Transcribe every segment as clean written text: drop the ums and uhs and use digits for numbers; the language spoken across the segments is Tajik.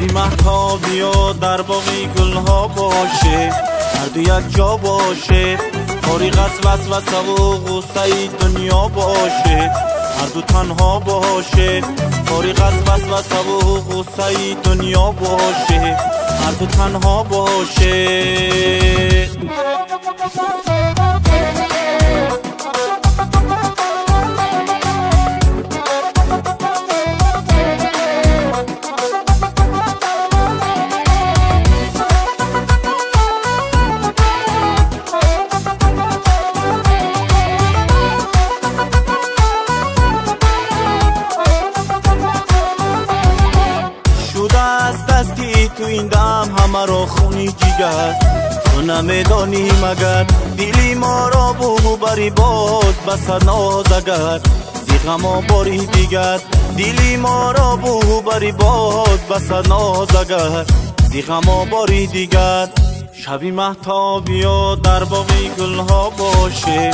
شبی مهتابی و در باغی گلها باشه، هر دو یک جا باشه، فارغ از وسوسه و غصه دنیا باشه، هر دو تنها باشه، فارغ از وسوسه و غصه دنیا باشه، هر دو تنها باشه. تو این دم همه را خونی جیگر، تو نمیدانی مگر دلی ما را بو بری باز بسد ناز اگر زی غما باری دیگر، دلی ما را بو بری باز بسد ناز اگر زی غما باری دیگر. شبی مهتابی و در باغی گلها باشه،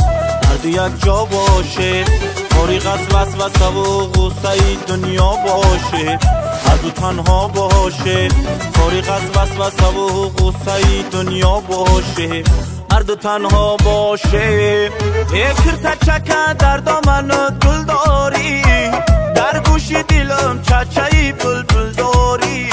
هر دو یک جا باشه، فارغ از وسوسه و غصه دنیا باشه، هر دو تنها باشه، فارغ از وسوسه و غصه دنیا باشه، هر دو تنها باشه. ای کرتا چکن در دامن گل داری، در گوش دلم چچای بلبل داری،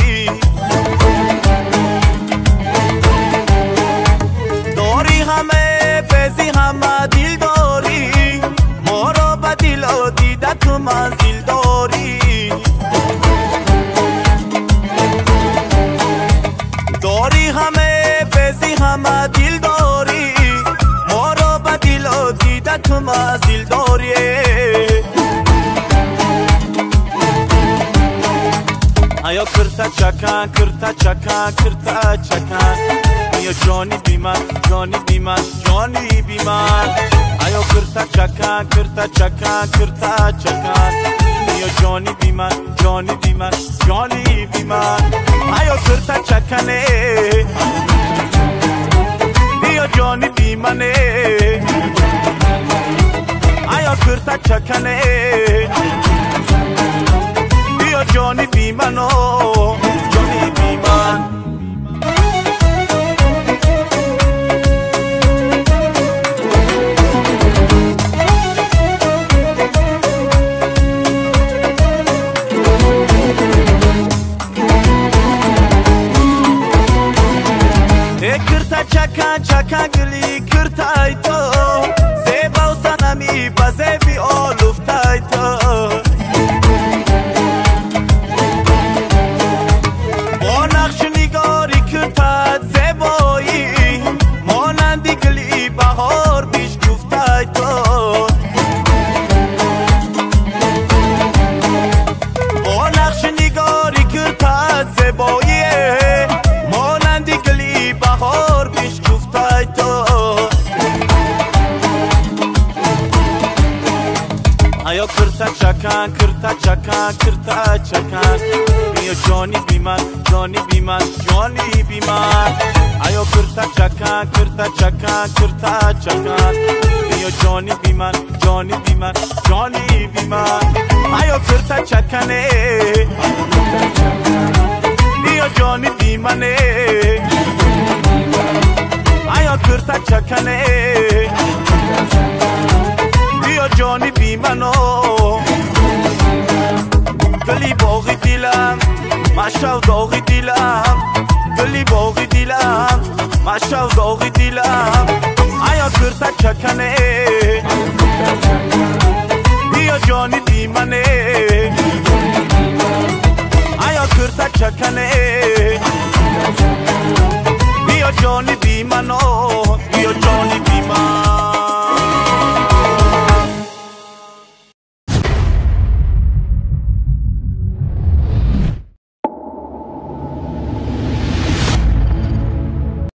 داری همه بزی همه دل داری، ما را به دل دیده تو منزل داری، داری همه بزی همه دل داری، ما را به دل دیده تو منزل داری. آیا کرتا چکن کرتا چکن کرتا چکن، بیا جانی بی من جانی بی من جانی بی من، آیا کرتا چکن کرتا چکن کرتا چکن، بیا جانی بی من جانی بی من جانی بی من، آیا کرتا چکنه بیا جانی بی منه، آیا کرتا چکنه بیا جانی بی منو جانی بی من. کرتا چکن چکن گلی کرتای تو، زیبا و صنمی با زیبی آلوفتای تو، با نقش نگاری کرتت زیبایی، مانند گلی بهار بیش گفتای تو، با نقش نگاری کرتت زیبایی، مانند گلی بهار بیش گفتای تو. آیا کرتا چکن کرتا چکن کرتا چکن، بیا جانی بی من جانی بی من جانی بی من، آیا کرتا چکن کرتا چکن کرتا چکن، بیا جانی بی من جانی بی من جانی بی من، آیا کرتا چکنه بیا جانی بی منه، آیا کرتا چکنه بیا جانی بی منو. گلی باغی دلم مشو داغی دلم، گلی باغی دلم مشو داغی دلم، آیا کرتا چکنه